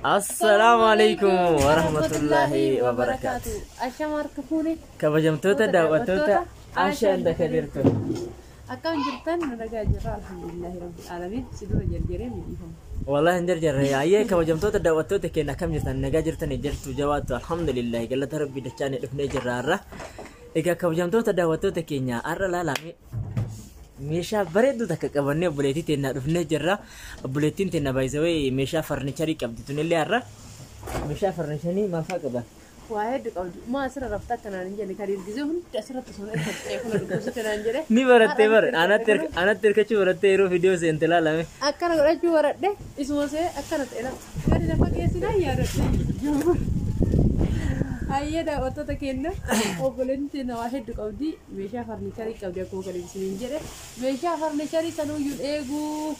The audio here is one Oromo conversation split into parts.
Assalaamu alaikum warahmatullaahi wabarakaatu. Ashama harka fuune. Kabajamtoota daawwattoota Ashaan Dakadirtu. Akkam jirtan? Nu nagaa jirra, alhamdulillahi rabbil aalamiin. Si dura jarjaree miidhifama. Wallahi hin jarjarre. Ayyee, kabajamtoota daawwattoota keenya, akkam jirtan? Nagaa jirtanii? Jirtu, jabaattu? Alhamdulillahi, galata rabbii dachaan dhufnee jirra har'a. Egaa kabajamtoota daawwattoota keenya, har'a laalame meeshaa bareedduu takka qabannee obboleettii teennaa dhufnee jirra. Obboleettiin teenna baay'isawee meeshaa farnicharii qabdi tunillee har'a. Meeshaa farnicharii maal fa'aa qaba? Waa hedduu qabdi. Maa asirra raftaa akkanaan hin jenne, kan ergisee hundi asirratti osoo hirkattee kun dhukkubsite naan jedhe. Ni barattee bara anatti hirkachuu barattee yeroo viidiyoo seente laalame. Akkana godhachuu baradhe, isuma see akkana ta'e lafa. Gadi lafa keessinaa yaadadhe. Hayyee, daawwattoota keenya, obboleettiin teenya waa hedduu qabdi. Meeshaa farnicharii qabdi akkuma kan isiniin jedhe. Meeshaa farnicharii sanuyyuu eeguu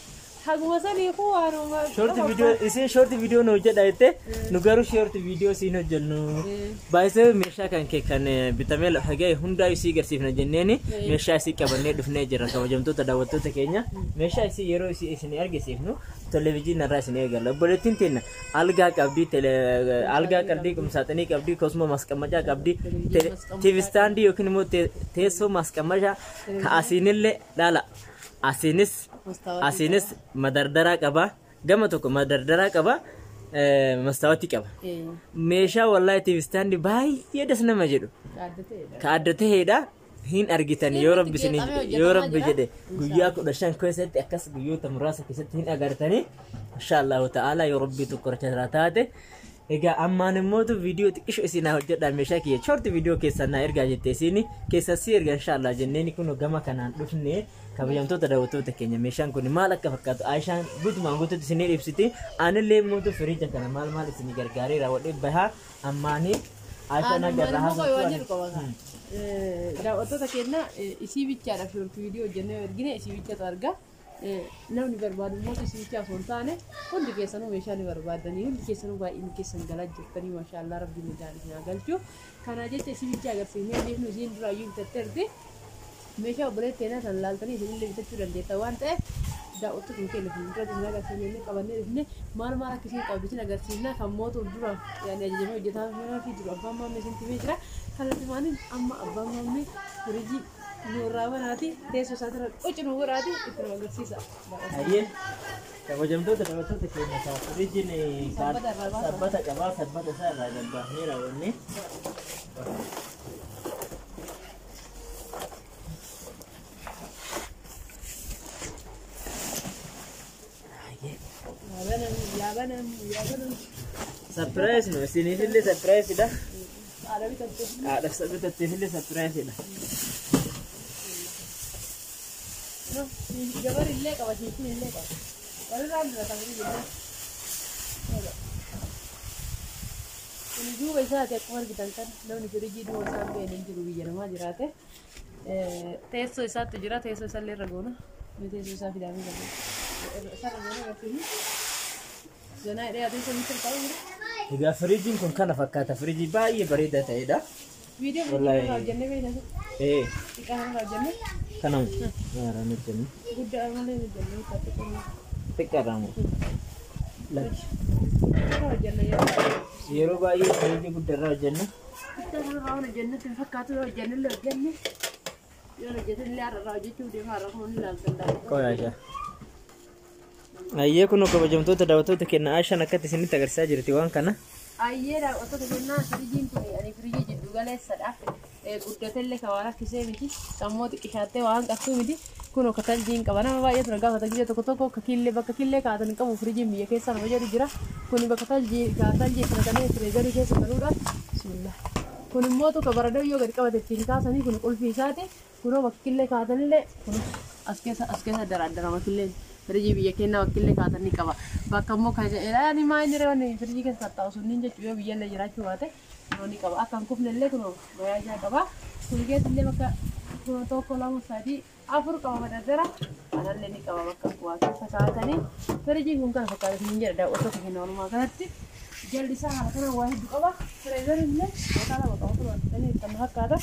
haguma saniifuu waanuma. Short video isin short video nu hojjedha jette, nu garuu short video siin hojjennu. Baay'isee meeshaa kan kee kan bitamee lafa ga'e hundaa isii agarsiifna jenneeni meeshaa isii qabannee dhufnee jirra. Kabajamtoota daawwattoota keenya, meeshaa isii yeroo isii isin argisiifnu televezyiinii irraa isin eegalla. Obboleettiin teenya algaa qabdi, algaa qabdi, qumsaaxinii qabdi, akkasuma masqamacaa qabdi, TV stand yookiin immoo teessoo masqamacaa ka asiinillee dhaala. Asiinis madardaraa qaba. Gama tokko madardaraa qaba. Mastaawatii qaba. Meeshaa wallahi TV stand baay'ee das nama jedhu. Ka adda ta'edha. Hin argitan yoo rabbi isin yoo rabbi jedhe guyyaa 15 keessatti, akkas guyyoota muraasa keessatti hin agartanii, inshaallahu ta'ala, yoo rabbi tokko irraa taate. Egaa ammaan immootu viidiyoo xiqqisho isin haa hojjedhaa, meeshaa kiyya short video keessan naa ergaa jette, isiin keessa si erga inshaallah jenneeni kun gama kanaan dhufne. Kabajamtoota daawwattoota keenya, meeshaan kun maal akka fakkaatu Aishaan guutumaan guututti isinii ibsiti. Anillee immootu firiija kana maal maal isinii gargaaree raawwadhee bahaa ammaanii Aishaan agarra haasoftu. Daawwattoota keenya, isii bichaadhaaf short video hojjennee ergine, isii bichatu arga. Namni barbaadu immoo isii bichaa osoo hin taane hundi keessanuu meeshaa ni barbaadanii, hundi keessanuu baay'inni keessan galaa jirtanii, maashaallah, rabbiin nagaan isin haa galchu. Kana jecha isii bichaa agarsiifnee dhiifnu, isiin duraayyuu bitatteerti. Meeshaa obboleettii teenaa sana laaltanii isinillee bitachuu dandeetta waan ta'eef, daawwattoota keenya fuulduratti isin agarsiifnee qabannee dhufne maal maal akka isiin qabdu isin agarsiifna. Kan mootuuf dura yaani ajajamee hojjetaa fi jiru abbaan maammee isin timee jira. Kanatti maaliin amma abbaan maammee firiijii nurraa banaati, teessoo isaatirra qoci nu godhaati itti nu agarsiisa. Hayyee, kabajamtoota daawwattoota keenya, isaa firiijiin Sabbata irraa baasa. Sabbata qabaa, sabbata isaa irraa gabbaafnee raawwanne. Hayyee. Yaabanam yaabanam yaabanam. Surprise nu isiniifillee surprise dha. Haadha bitatte. Haadha bitatteefillee surprise dha. Gabarillee qaba, shiishin illee qaba. Walirraan dura kan jiru. Kun duuba isaati akkuma argitan kan namni firiijii duuba isaan ba'een hin jiru biyya namaa jiraate. Teessoo isaatu jira, teessoo isaallee irra goona. Inni teessoo isaa fidaamee qaba. Isarra goona agarsiisni. Ganaa hidhee teessoo miti ta'uu jira. Egaa firiijiin kun kana fakkaata. Firiijii baay'ee bareedaa ta'edha. Viidiyoo Wallahi. firiijii irraa hojjennee beekna. Ee, Xiqqaa irraa hojjennee. Kanama. Maaraan hojjennu. Guddaa malee hojjennee xiqqaa. Xiqqaadha moo? Lakki. Guddaa hojjenna yeroo baay'ee. Yeroo baay'ee firiijii guddaa irraa hojjenna. Guddaa kanarraa waan hojjennutti hin fakkaatu, yoo hojjennellee hojjenne. Yoo hojjetanillee har'a irraa hojjechuuf deema, har'a kun ni ilaaltan daawwattoota. Qoy Aishaa. Ayyee, kun kabajamtoota daawwattoota keenya, Aishaan akkatti isinitti agarsiisaa jirti waan kana. Ayyee, daawwattoota kennaa, firiijiin kun ani firiijii jiddu galeessadha. Guddatellee kan waan rakkisee miti. Sammoo xiqqishaattee waan qabtuu miti. Kun akka taljiin qaba. Nama baay'eetu na gaafata gizee tokko tokko akka killee bakka killee kaatan hin qabu firiijiin biyya keessaa nama jedhu jira. Kun bakka taljii taljii itti naqamee freezer keessa galuudha. Bismillah. Kun immoo tokko baradoo yoo gadi qabate ittiin kaasanii, kun qulfii isaati. Kunoo bakka killee kaatanillee kun as keessa daraaddarama killeen. Firiijii biyya keenyaa bakka killee kaatan ni qaba. Bakka immoo kan jedhani maa inni reewwan firiijii keessa taa'u sunniin jechuun yoo biyyallee jiraachuu baate kunoo ni qaba. Akka hin kufnellee kunoo mayaajaa qaba. Kun keessillee bakka kunoo tokko, lama, sadii, afur qaba madardara. Kanallee ni qaba bakka waa keessa kaa'atanii. Firiijiin kun kana fakkaata hin jedha daawwattoota keenya walumaa galatti. Jalli isaa haala kanaan waa hedduu qaba. Freezer illee mataa lama qaba, kun argitanii kan fakkaata.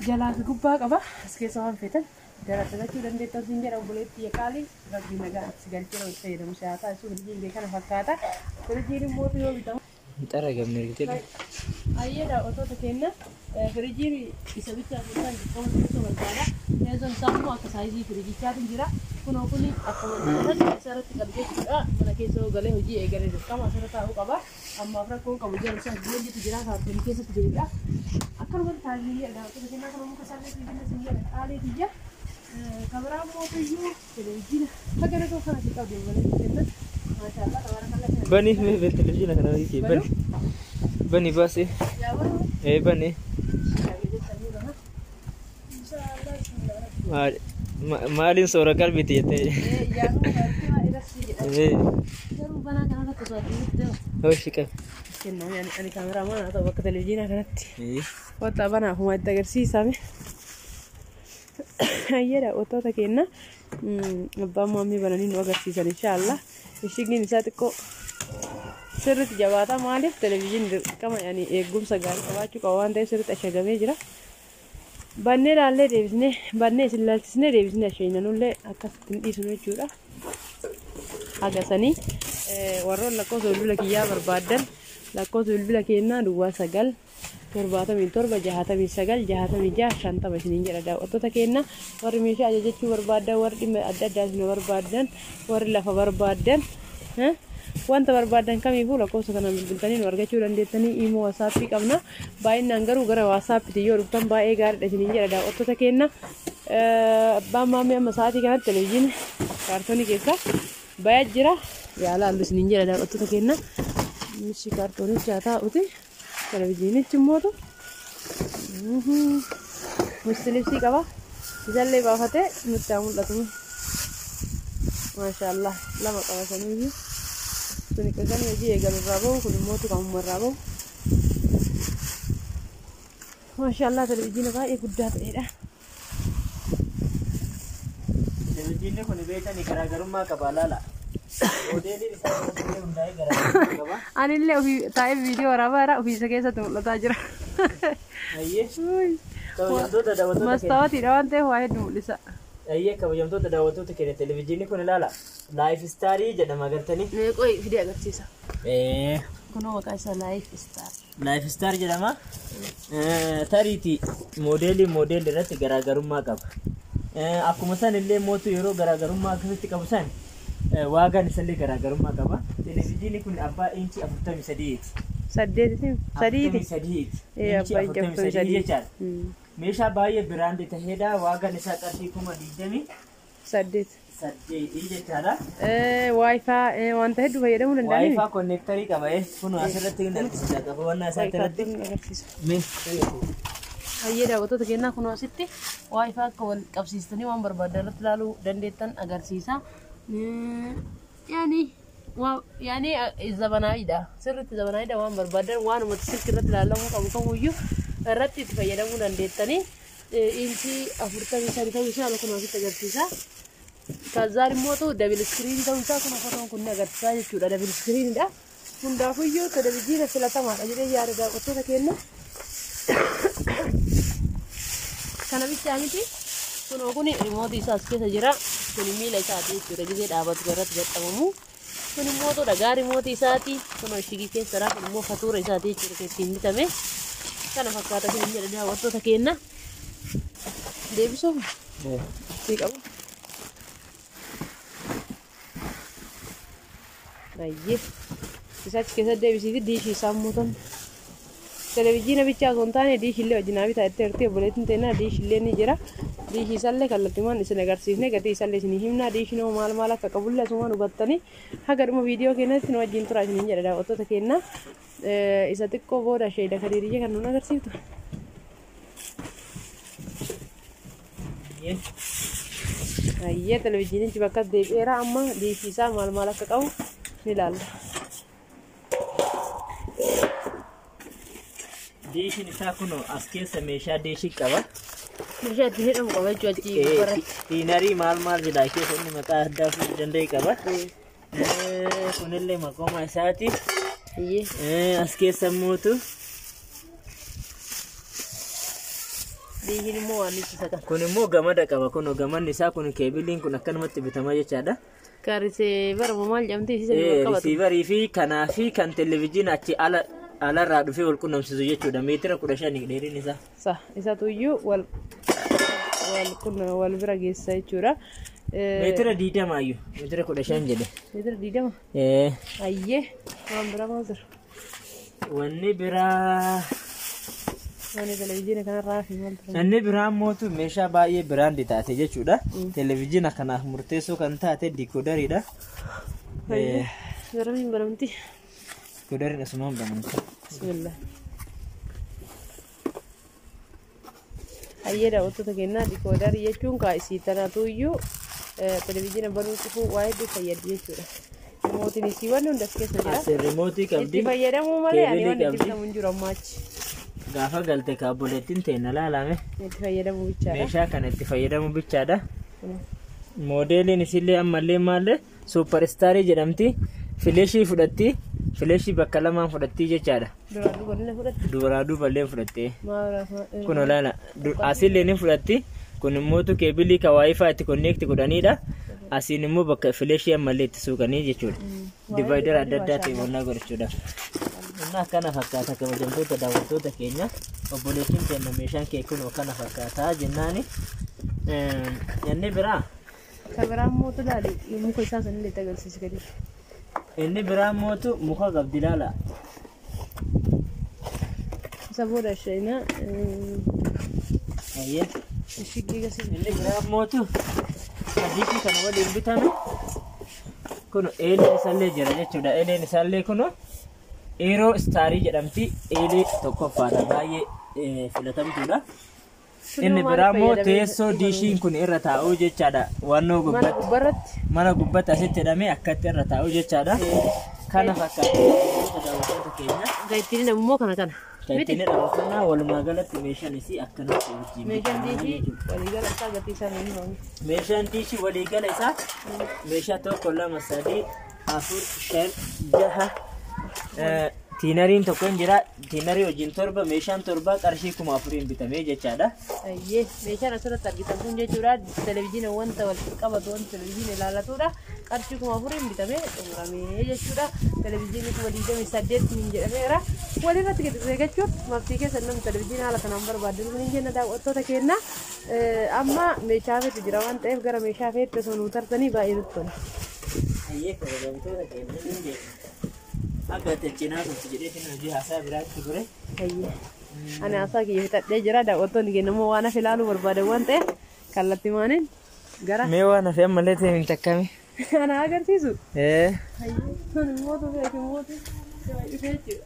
Jalaa fi gubbaa qaba. As keessa waan feetan daraddalachuu dandeettan siin jedha obboleettii qaalii. Rabbi nagaa si galchee itti fayyadamu si haa taasisu. Firiijiin kee kana fakkaata. Firijiin immoo yoo bitamu. Hin xaragamne argitee. Ayyee, daawwattoota keenya, firijiin isa bichaa fuudhan dirqama teessoo barbaada. Teessoon isaa immoo akka saayizii firijichaatiin jira. Kunoo kuni akkuma kanatti isarratti qabu jechuudha. Mana keessa yoo galee hojii eegalee dirqama asirra taa'uu qaba. Ammaaf rakkoon qabu jala isaa boonjitu jira, kaartoonii keessatti jirudha. Akkanumatti taa'anii daawwattoota keenyaa kana muka isaallee finfinnee sin jedha qaalii tiyya. Kabiraa immoo televizyiina haga rakoo kanatti qabdi malee kennan. Maashaallah, tabaarakallaa. Bani mee televizyiina kana wayii bani. Bani baasee. Yaa baruu. Ee, bani. Maaliin soora qalbiiti jettee? Ee. Garuu banaa kanarratti osoo ati Hooshi qabi. Kenname ani kaameramaan haa ta'u bakka televizyiinaa kanatti. Ee. Wanta banaaf uma itti agarsiisame. Ayyee, daawwattoota keenya, abbaan maammii bananii nu agarsiisan inshaallah. Ishigiin isaa xiqqoo sirriitti jabaata, maaliif televizyiin dirqama yani eegumsa gaarii qabaachuu qaba waan ta'eef sirriitti ashagamee jira. Bannee ilaallee deebisnee bannee isin ilaalchisnee deebisnee asheenanullee akkasitti hin dhiisnu jechuudha. Hagasanii warroon lakkoofsa bilbila kiyyaa barbaaddan, lakkoofsa bilbila keenyaa 09 77 69 66 50 isiniin jedha. Daawwattoota keenya, warri meeshaa ajajachuu barbaaddan, warri dhimma adda addaa isin barbaaddan, warri lafa barbaaddan, wanta barbaaddan kamiifuu lakkoofsa kanaan bilbiltanii nu argachuu dandeettanii. Imoo, WhatsAppii qabna. Baay'inaan garuu gara WhatsAppiiti yoo dhuftan baay'ee gaariidha isiniin jedha daawwattoota keenya. Abbaan maammii amma sa'aatii kanatti televizyiinii kaartoonii keessa bayaa jira, yaalaallu isiniin jedha daawwattoota keenya. Mishi kaartoonicha haa taa'uti, televizyiinichi immootu mustilibsii qaba, isallee baafatee nutti haa mul'atu. Maashaallah, lama qaba saniiyyuu. Suni kan hojii eegalu irraa bahu, kun immootu kan irraa bahu. Maashaallah, televizyiina baay'ee guddaa ta'edha. Televizyiinni kun beekanii garaagarummaa qaba, laala. Moodeeliin isaa irratti hundaa'ee garaagarummaa qaba. Anillee ofii taa'ee viidiyoo waraabaa jira, ofii isa keessatti mul'ataa jira. Ayyee. Kabajamtoota daawwattoota keenya. Mastaawatiidha waan ta'eef waa hedduu mul'isa. Ayyee, kabajamtoota daawwattoota keenya, televizyiinni kun ilaala. Life Starii jedhama, agartanii. Qoy, fidee agarsiisa. Ee. Kunoo maqaa isaa Life Star. Life Star jedhama. Tariitii moodeelii moodeelii irratti garaagarummaa qaba. Akkuma san illee mootu yeroo garaagarummaa akkasitti qabu san waagaan isallee garaagarummaa qaba. Televizyiinni kun abbaa iinchii 43ti. Saddeeti, sadiiti. 43ti. Ee, Iinchii abbaa iinchii 43 jechaadha. Meeshaa baay'ee brandii ta'edha. Waagaan isaa qarshii kuma digdamii saddeet. saddeetii jechaadha. WiFi wanta hedduu fayyadamuu danda'anii. WiFi connectorii qaba. Kun asirratti hin argisiisa. Qaba isaatti irratti. Agarsiisa. Mee. Hayyee, daawwattoota keenyaa, kunoo asitti WiFi akka wal qabsiistanii waan barbaadan irratti ilaaluu dandeettan agarsiisa. Yaani yaani zabanaayidha. Sirriitti zabanaayidha, waan barbaadan waanumatti silkii irratti ilaalamuu qabu kamuyyuu irratti itti fayyadamuu dandeettanii. Inchii 43 ta'uu isaa kunoo asitti agarsiisa. Kazzaan immoo ta'u double screenii ta'uu isaa kun fotoon kun ni agarsiisa jechuudha. Double screeniidha. Hundaafuyyuu televizyiina filatamaadha jedhee yaada, daawwattoota keenya. Kana bichaa miti. Kunoo kun rimootii isaa as keessa jira. Kun miila isaati jechuudha. Gizee dhaabatu irratti maxxanfamu. Kun immoo dhagaa rimootii isaati. Kunoo shigii keessadha. Kun immoo fatuura isaati jechuudha kan ittiin bitame. Kana fakkaata kun jedha daawwattoota keenya. Deebisuuf sii qabu. Baay'ee. Isa achi keessatti deebisiiti, diishii isaa immoo tan. Televizyiina bichaa osoo hin taane diishillee wajjin haa bitaa jettee jirti obboleettiin teenaa, diishillee ni jira. Diishii isaallee kallattiimaan isin agarsiifne, gatii isaallee isin himna. Diishiin hoo maal maal akka qabullee asumaan hubattanii haga dhuma viidiyoo keenyatti nu wajjin turaa isiniin jedha daawwattoota keenya. Isa xiqqoo booda sheeda kadiiriyya kan nuun agarsiiftu. Ayyee, televizyiinichi bakka deebi'eera, amma diishii isaa maal maal akka qabu ni ilaalla. Diishiin isaa kun as keessa meeshaa diishii qaba. Meeshaa ittiin hidhamu qaba jechuudha achi gubbaarratti. Tiinarii maal maal jedha keessa inni maqaa addaa ofii danda'e qaba. Kunillee maqooma isaati. Ayyee. As keessa mootu Diishiin immoo waan ittisa kana. Kun immoo gamada qaba. Kun gamanni isaa kun keebiliin kun akkanumatti bitama jechaadha. Ka receiver maal jedhamti isiisa ni qabatu. Risiivarii fi kanaa fi kan televezyiina achi ala alarraa dhufee wal qunnamsiisu jechuudha. Meetira 15 dheerinni isaa. Sa isatu iyyuu wal wal kun wal bira geessa jechuudha. Meetira 20 iyyuu meetira 15 jedhe. Meetira 20. Ayyee, waan biraa maal jira? Wanni biraa. Waan televezyiina kanarraa fi maal tura? Inni biraa mootu meeshaa baay'ee brand taate jechuudha. Televezyiina kanaaf murteessoo kan taate diikoodariidha. Garamiin banamti? Diikoodariin asumaan banamti. Bismillah. Ayyee, daawwattoota kennaa, dikoodarii jechuun kaa isii tanaatu iyyuu televezyiina banuu cufuu waa hedduu fayyaddi jechuudha. Rimootiin isii wanni hunda as keessa jira. Asii rimootii Itti qabdi. fayyadamuu malee ani Keebilii waan itti qabdi. bitamu hin jiru ammaa achi. Gaafa galte kaabboleettiin teenya laalame. Itti fayyadamuu bichaadha. Meeshaa kana itti fayyadamu bichaadha. Moodeeliin isillee ammallee maallee Super Starii jedhamti. Fileeshii fudhatti. Fileeshii bakka lamaan fudhatti jechaadha. Duraan duuba ni fudhatti. Duraa duuballee fudhatte. Maal? Kun olaana. Asillee ni fudhatti. Kun immootu keebilii ka WiFi itti connect godhanidha. Asiin immoo bakka fileeshii ammallee itti suuqanii jechuudha. Divider adda addaa ta'e wannaa godhachuudhaaf. Inni akkana fakkaata, kabajamtoota daawwattoota keenya. Obboleettiin keenya meeshaan kee kun akkana fakkaata jennaani. Inni biraa. Kan biraa immoo ilaali, muka isaa sanillee itti agarsiisi gadi. Inni biraa mootu muka qabdi, ilaala. Isa booda isheenaa Ayyee. ishigii gasi. Inni biraa mootu hadiisii kana waliin bitame kun eeleen isaallee jira jechuudha. Eeleen isaallee kun Eeroo Starii jedhamti. Eelee tokkoffaadha. Baay'ee filatamtuudha. Inni biraa immoo teessoo diishiin kun irra taa'u jechaadha. Wannoo Mana gubbatti. gubbarratti. Mana gubbatti asitti hidhamee akkatti irra taa'u jechaadha. Kana fakkaata, daawwattoota keenya. Kan ittiin hidhamu immoo kana kana. Kan ittiin hidhamu kana. Walumaa galatti meeshaan isii akkanatti wajjin Meeshaan bitama diishii jechuudha. waliigala isaa gatii isaa ni himamu. Meeshaan diishii waliigala isaa meeshaa tokko, lama, sadii, afur, shan, jaha, tiinariin tokko hin jira. Tiinarii wajjin torba. Meeshaan torba qarshii 4000n bitamee jechaadha. Ayyee, meeshaan asirratti argitan kun jechuudha televezyiina wanta wal qabatu, wanta televezyiina ilaallatudha. Qarshii 4000n bitamee xumuramee jechuudha. Televezyiinni 28,000 hin jedhameera. Walirratti gadi eeggachuun maftii keessa namni televezyiina haala kanaan barbaaddan hin jenna, daawwattoota keenya. Amma meeshaa feetu jira waan ta'eef gara meeshaa feetti osoo nuu tartanii baay'ee nutti tola. Ayyee, kabajamtoota keenya, hin beekna. Akka cinaa turte jedhee hojii haasaa biraatti ture. Ayyee. Ani haasaa kiyya fixadhee jira. Daawwattoonni keenya immoo waan hafe ilaaluu barbaadan waan ta'eef kallattii maaniin gara Mee waan hafe ammallee ta'e hin takkame. Ana agarsiisu. Ee. Kun immoo dhufee immoo dhufee jechuudha.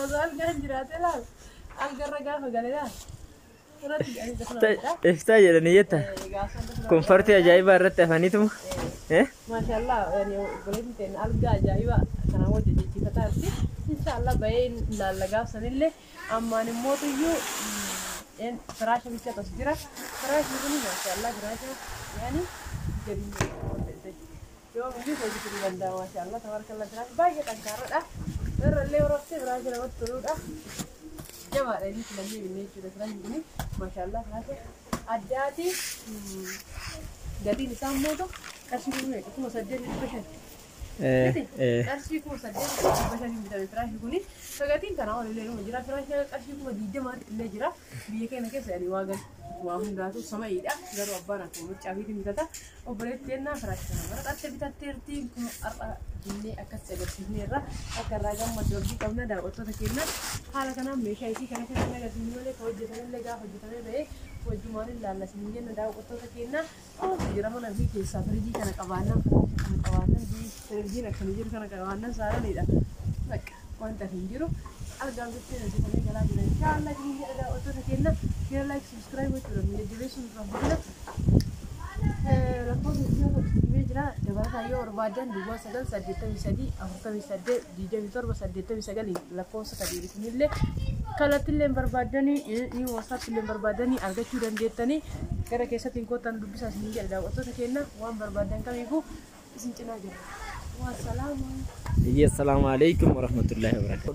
Osoo algaan jiraate laal algarra gaafa gale laal irratti ga'anii dafa. Iftaa jedhanii jetta. Komfortii ajaa'ibaa irratti hafaniituma. Maashaallah, yani obboleettiin teenya algaa ajaa'ibaa kanaan wajjin jechisiifataa jirti. Inshaallah bahee ilaalla gaafsanillee. Ammaan immoo iyyuu firaasha bichaatu as jira. Firaashni kun maashaallah firaasha yani gadi yoo biyyi hojjetuu ni danda'a. Maashaallah, tabaarkalla, firaasha baay'ee xankaarradha. Irrallee horoftee firaasha namatti toludha. Jabaadha inni filannee binnee jechuudha. Firaashni kun maashaallah firaasha addaati. Gatiin isaa immoo qarshii kuma meeqa? 8,500. Qarshii 8,500n bitame firaashni kuni. Gatiin kanaa ol illee numa jira. Firaashni qarshii 20,000tti illee jira. Biyya keenya keessa yani waa gal waa hundaatu sama'iidha. Garuu abbaan akkuma mucaafiitiin bitata. Obboleetti jennaa firaasha kana bara xatte bitatteerti. Kun har'a binnee akkas agarsiifneerra. Akka irraa gammaddu abdii qabna, daawwattoota keenya. Haala kanaan meeshaa isii kana keessa agarsiifnu malee kan hojjetamillee gaafa hojjetamee ba'ee wajjumaan ilaallasanii jenna, daawwattoota keenya. Maaltu jira mana fi keessaa? Firiijii kana qabaannaan, firaasha kana qabaannaan, televizyiin akkana jiru kana qabaannaan saalaniidha. Bakka wanta hin jiru. Argaan gochee hojjetamee galaa jira. Inshaallah isin jedha, daawwattoota keenya. Share, like, subscribe gochuudhaan nu jajjabeessuun duraan godhina. Lakkoofsa bilbilaa jira. Dabalataan yoo barbaadan 0983482789 lakkoofsa sadii isinillee kallattiillee barbaadanii ni WhatsAppillee barbaadanii argachuu dandeettanii gara keessatti kottan dubbisaa isin jedha, daawwattoota keenya. Waan barbaadan kamiifuu isin cinaa jira. Wassalaamu. Assalaamu alaikum warahmatullahi wabarakatuh.